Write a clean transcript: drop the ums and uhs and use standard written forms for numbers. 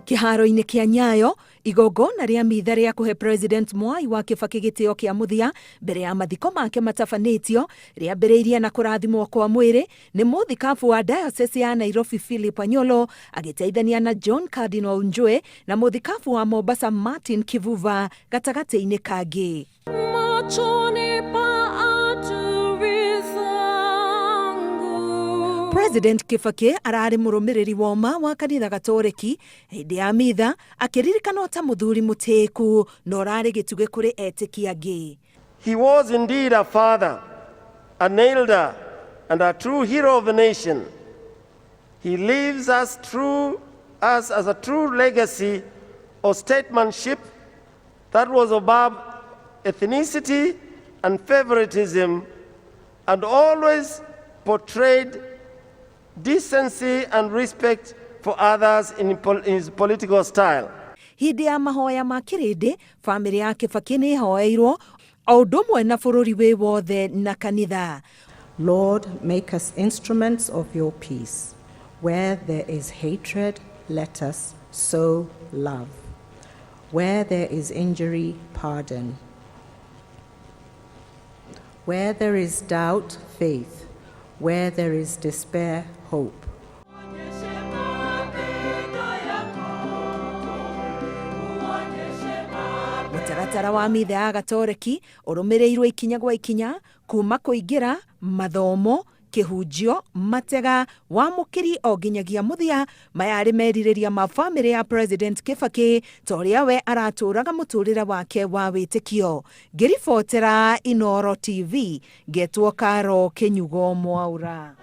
Kĩharo-inĩ kĩa Nyayo, igongona rĩa mitha rĩa kũhe President Mwai wa Kibaki gĩtĩo kĩa mũthia mbere ya mathiko make matabanĩtio rĩambĩrĩirie na kũrathimwo kwa mwĩrĩ nĩ mũthikabu wa Diocese ya Nairobi Philip Anyolo agĩteithania na John Cardinal Njue na mũthikabu wa Mombasa Martin Kivuva gatagatĩ-inĩ kangĩ. Machoni pa adui zangu. President Kibaki ararĩ mũrũmĩrĩri woma wa kanitha Gatoreki hĩndĩ ya mitha akĩririkanwo ta mũthuri mũtĩĩku na ũrarĩ gĩtugĩ kũrĩ etĩkia angĩ. He was indeed a father, an elder, and a true hero of the nation. He leaves us as a true legacy of statesmanship that was above ethnicity and favoritism and always portrayed decency and respect for others in his political style. Hĩndĩ ya mahoya ma kĩrĩndĩ, bamĩrĩ ya Kibaki nĩ ĩhoeirwo o ũndũ ũmwe na bũrũri wĩ wothe na kanitha. Lord, make us instruments of your peace. Where there is hatred, let us sow love. Where there is injury, pardon. Where there is doubt, faith. Where there is despair, hope. Uonyeshe mapendo yako, uonyeshe. Mũtaratara wa mitha ya Gatoreki ũrũmĩrĩirwo ikinya gwa ikinya kuma kũingĩra mathomo, kĩhunjio, matega, wamũkĩri o nginyagia mũthia. Maya arĩ merirĩria ma bamĩrĩ ya President Kibaki ta ũrĩa we aratũraga mũtũrĩre wake wa wĩtĩkio. Ngĩribotera Inooro TV, ngetwo Karo Kĩnyugo Mwaura.